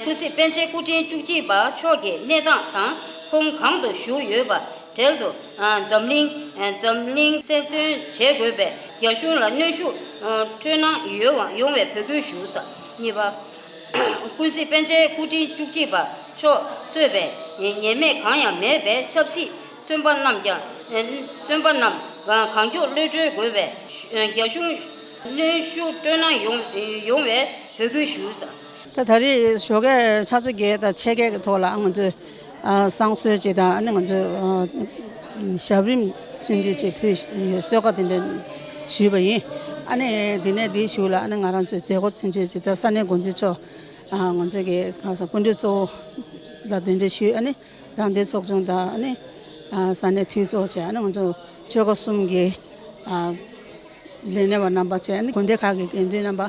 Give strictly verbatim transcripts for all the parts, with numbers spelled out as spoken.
ཀུན་གཟིགས་པཎ་ཆེན་སྐུ་ཕྲེང་བཅུ་གཅིག་པ་མཆོག་གི་གནས་སྟངས་དང་ཁོང་གང་དུ་བཞུགས་ཡོད་པ་འབྲེལ་དུ་འཛམ་གླིང་འཛམ་གླིང་གསལ་སྟོན་བྱེད་དགོས་པའི་རྒྱ་གཞུང་ལ་གནོན་ཤུགས་སྤྲོད་གནང་ཡོང་བའི་འབོད་སྐུལ་ཞུ། གཉིས་པ། ཀུན་གཟིགས་པཎ་ཆེན་སྐུ་ཕྲེང་བཅུ་གཅིག་པ་མཆོག་གཙོས་པའི་ཉེས་མེད་གང་ཡང་མེད་པའི་ཆབ་སྲིད་བཙོན་པ་རྣམས་ཀྱང་བཙོན་པ་རྣམས་གང་མགྱོགས་གློད་གྲོལ་དགོས་པའི་རྒྱ་གཞུང་གནོན་ཤུགས་སྤྲོད་གནང་ཡོང་ཡོང་བའི་འབོད་སྐུལ་ཞུ། ད་ད་རེས་ཞོགས་ཀས་ཕྱག་ཚོད་བརྒྱད་དང་ཕྱེད་ཀའི་ཐོག་ལ་ང་ཚོས་བསང་གསོལ་ཅིག་དང་ཨ་ནི་ང་ཚོས་ཞབས་རིམ་ཚུན་ཆད་ཅིག་ཕུལ་གསོལ་ཁ་དེ་འདྲ་ཞུས་པ་ཡིན། ཨ་ནི་དེ་ནས་དེའི་གཞུག་ལ་ཨ་ནི་ང་རང་ཚོའི་མཛད་སྒོ་ཚུན་ཆད་ཅིག་ད་ས་གནས་འགོ་འཛིན་མཆོག་ང་ཚོ་གི་གང་ཟེར་སྐུ་མགྲོན་གཙོ་བོ་ལ་གདན་འདྲེན་ཞུས། ཨ་ནི་རང་བདེན་ཚོགས་ཆུང་དང་ཨ་ནི་ས་གནས་འཐུས་ཚོགས་བཅས་ཨ་ནི་ང་ཚོ་ཆོལ་ཁ་གསུམ་གྱི་ལས་སྣེ་བ་རྣམ་པ་བཅས་ཨ་ནི་དགོན་སྡེ་ཁག་གི་དགེ་འདུན་རྣམ་པ་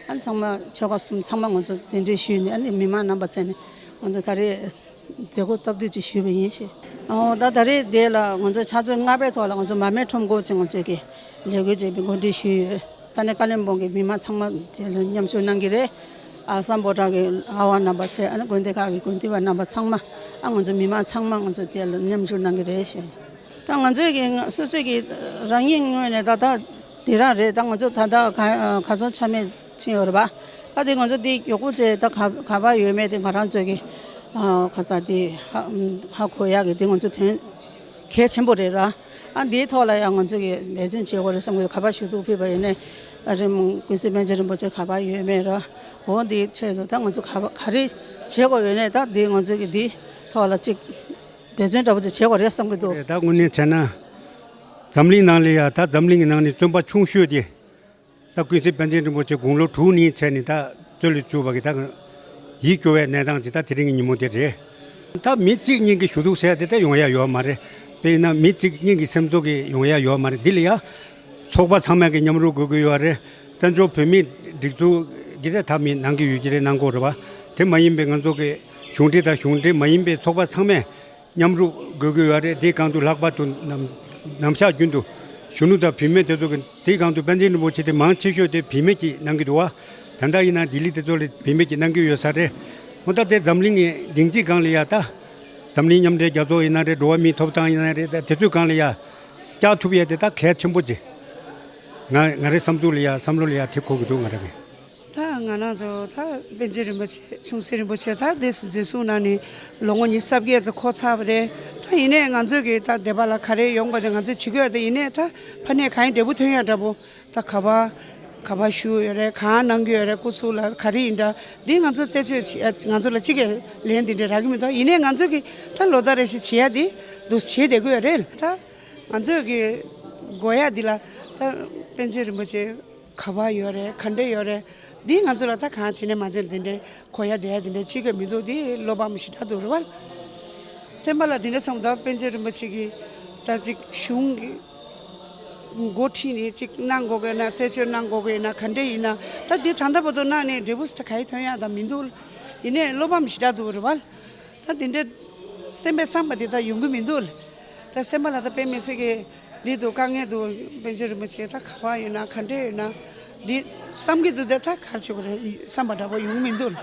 ཨ་ནི་ཚང་མ་ཆོལ་ཁ་གསུམ་ཚང་མ་ང་ཚོ་གདན་འདྲེན་ཞུས་ནས་ཨ་ནི་མི་མང་རྣམ་པ་བཅས་ནས་ང་ཚོ་ད་རེས་མཛད་སྒོ་སྟབས་བསྟུན་ཅིག་ཞུས་པ་ཡིན་ཞེས། ཨོ་ད་ད་རེས་འདི་ལ་ང་ཚོ་ཕྱག་ཚོད་ལྔ་པའི་ཐོག་ལ་ང་ཚོ་མར་མེ་ཁྲོམ་སྐོར་ཅིག་ང་ཚོས་ཀྱི་ལས་འགུལ་ཅིག་གོ་སྒྲིག་ཞུས་ཡོད། ས་གནས་ཀ་ལོན་སྦུག་གི་མི་མང་ཚང་མ་དེ་ལ་མཉམ་ཞུགས་གནང་གི་རེད། ཨ་སམ་བྷོ་ཊ་གི་ཨ་བ་རྣམ་པ་ཚོས་ཨ་ནི་དགོན་སྡེ་ཁག་གི་དགོན་སྡེ་བ་རྣམ་པ་ཚང་མ་ཨ་ང་ཚོ་མི་མང་ཚང་མ་ང་ཚོ་དེ་ལ་མཉམ་ཞུགས་གནང་གི་རེད་ཞུ། ད་ང་ཚོས་ཀྱི་སོ་སོས་ཀྱི་རང་ཉིད་ངོས་ནས་ད་ལྟ་དེ་རང་རེད། ད་ང་ཚོ་ད་ལྟ་ག་གར་སོང་ཆ་མེད་ཕྱིན་ཡོད་རེད་པ། ད་དེ་ང་ཚོ་འདི་མགྱོགས་པོ་བྱས་ད་ག་ག་པར་ཡོད་མེད་དེ་ང་རང་ཚོས་ཀྱི་ཨ་ག་ས་དེ་ཧ་ཧ་གོ་ཡག་གི་དེ་ང་ཚོ་དོན་གལ་ཆེན་པོ་རེད་ར། ཨ་འདིའི་ཐོག་ལ་ཡང་ང་ཚོས་ཀྱི་འབད་བརྩོན་བྱེད་དགོས་རེད་བསམ་གི། ག་པར་ཞུ་གཏུག་ཕུལ་བ་ཡིན་ནའི་ཨ་རིམ་ཀུན་གཟིགས་པཎ་ཆེན་རིན་པོ་ཆེ་ག་པར་ཡོད་མེད་ར། འོ་འདིའི་ཆེད་དུ་ད་ང་ཚོ་ག་པར་ག་རེ་བྱེད་དགོས་ཡོད་ནའི་ད་འདི་ང་ཚོས་ཀྱི་འདིའི་ཐོག་ལ་ཅིག་འབད་བརྩོན་འདྲ་པོ་ཅིག་བྱེད་དགོས་རེད་བསམ་གི་འདུག། ད་དངོས་གནས་བྱས་ན་འཛམ་གླིང་ནང་ལ་ཡ་ད་འཛམ་གླིང་གི་ནང་ནས་བཙོན་པ་ཆུང་ཤོས་དེ། ད་ཀུན་གཟིགས་པཎ་ཆེན་རིན་པོ་ཆེ་དགུང་ལོ་དྲུག་ནས་བྱས་ནས་ད་རྩོད་ལ་བཅུག་པ་གི་ད་ཡིད་སྐྱོ་བའི་གནས་སྟངས་ཅིག་ད་དེ་རིང་གི་ཉིན་མོ་དེ་རེད། ད་མི་གཅིག་གཉིས་ཀྱི་ཞུ་གཏུག་ཟེར་དེ་ད་ཡོང་ཡ་ཡོད་མ་རེད། དཔེར་ན་མི་གཅིག་གཉིས་ཀྱི་སེམས་གཙོ་གི་ཡོང་ཡ་ཡོད་མ་རེད། འདི་ལ་ཡ་ཚོགས་པ་ཚང་མ་གི་མཉམ་རུབ་དགོས་ཀྱི་ཡོད་རེད། བཙན་བྱོལ་བོད་མིའི་སྒྲིག་འཛུགས་ཀྱི་དེ་ད་མི་གནང་གི་ཡོད་ཀྱི་རེད། གནང་དགོས་རེད་པ། དེ་མ་ཡིན་པའི་ང་ཚོ་གི་གཞུང་འབྲེལ་དང་གཞུང་འབྲེལ་མ་ཡིན་པའི་ཚོགས་པ་ཚང་མས་མཉམ་རུབ་དགོས་ཀྱི་ཡོད་རེད། དེའི་སྒང་དུ་ལྷག་པར་དུ་ནམ་ནམ་ཞག་རྒྱུན་དུ་གཞོན་ནུ་དང་བུད་མེད་དེ་ཚོ་གི་དེའི་སྒང་དུ་པཎ་ཆེན་རིན་པོ་ཆེ་དེ་མང་ཆེ་ཤོས་དེ་བུད་མེད་ཀྱིས་གནང་གི་འདུག་བ། ད་ལྟ་ཡིན་ན་ལྡི་ལི་དེ་ཚོ་ལ་བུད་མེད་ཀྱིས་གནང་གི་ཡོད་ས་རེད། འོ་ད་དེ་འཛམ་གླིང་གི་སྡིངས་ཆའི་སྒང་ལ་ཡ་ད་འཛམ་གླིང་མཉམ་འབྲེལ་རྒྱལ་ཚོགས་ཡིན་ན་རེད། འགྲོ་བ་མིའི་ཐོབ་ཐང་ཡིན་ན་རེད། ད་དེ་ཚོའི་སྒང་ལ་ཡ་བཀྱག་ཐུབ་ཡ་དེ་ད་གལ་ཆེན་པོ་ཅིག་ང་ང་རའི་བསམ་ཚུལ་ལ་ཡ་བསམ་བློ་ལ་ཡ་དེ་གོ་གི་འདུག་ང་རང་གི། ད་ང་རང་ཚོ་ད་པཎ་ཆེན་རིན་པོ་ཆེ་ཆུང་སྲིད་རིན་པོ་ཆེ་ད་འདི་འཛིན་བཟུང་གནང་ནས་ལོ་ངོ་ཉི་ཤུ་རྩ་བརྒྱད་ཙམ་འཁོར་ཚར་བ་རེད། ད་ཡིན་ནའི་ང་ཚོས་ཀྱི་ད་སྡེ་པ་ལ་ག་རེ་ཡོང་པ་དེ་ང་ཚོས་བྱེད་ཀྱི་ཡོད་རེད། ད་ཡིན་ནའི་ད་ཕ་ནས་གང་ཡིན་འབྲས་བུ་ཐོན་ཡ་འདྲ་པོ་ད་ག་པར་ག་པར་བཞུགས་ཡོད་རེད། གང་གནང་གི་ཡོད་རེད། སྐུ་གཟུགས་ལ་ག་རེ་ཡིན་འདྲ་འདི་ང་ཚོ་རྩད་གཅོད་བྱེད་ཡ་ང་ཚོ་ལ་གཅིག་གི་ལན་འདི་འདྲ་རག་གི་མི་འདུག། ཡིན་ནའི་ང་ཚོས་ཀྱི་ད་ལོ་ལྟར་རེ་བཞིན་བྱེད་ཡ་འདི་འདུག་བྱེད་བསྡད་ཀྱི་ཡོད་རེད། ད་ང་ཚོས་ཀྱི་དགོས་ཡ་འདི་ལ་ད་པཎ་ཆེན་རིན་པོ་ཆེ་ག་པར་ཡོད་རེད། ག་འདྲ་ཡོད་རེད། འདི་ང་ཚོ་ལ་ད་གང་བྱས་ནས་མ་བྱས་ནས་དེ་འདྲའི་གོ་ཡ་བསྡད་ཡ་དེ་འདྲའི་ཅིག་གི་མི་འདུག། འདི་བློ་ཕམ་ཞེ་དྲག་འདུག་རེད་བ། སེམས་པ་ལ་དེ་འདྲ་བསམ་ད་པཎ་ཆེན་རིན་པོ་ཆེ་གིས་ད་ཅིག་གཞུང་གི་འགོ་ཁྲིད་ནས་ཅིག་གནང་དགོས་ཀྱི་ན། རྩད་གཅོད་གནང་དགོས་ཀྱི་ན། ག་འདྲ་ཡིན་ན་ད་འདི་ད་ལྟ་བར་དུ་གནང་ནས་འབྲས་བུ་ད་ག་ཡི་ཐོན་ཡ་ད་མི་འདུག། ཡིན་ནའི་བློ་ཕམ་ཞེ་དྲག་འདུག་རེད་བ། ད་དེ་འདྲ་སེམས་པའི་བསམ་པ་དེ་ད་ཡོང་གི་མི་འདུག། ད་སེམས་པ་ལ་ད་དཔེ་མི་སྲིད་ཀྱི་འདི་འདུག། དཀའ་ངལ་འདུག། པཎ་ཆེན་རིན་པོ་ཆེ་ད་ག་པར་ཡོད་ན་ག་འདྲ་ཡོད་ན་འདི་བསམ་གྱི་འདུག། དེ་ད་ག་རེ་བྱེད་དགོས་རེད་བསམ་པ་འདྲ་པོ་ཡོང་གི་མི་འདུག།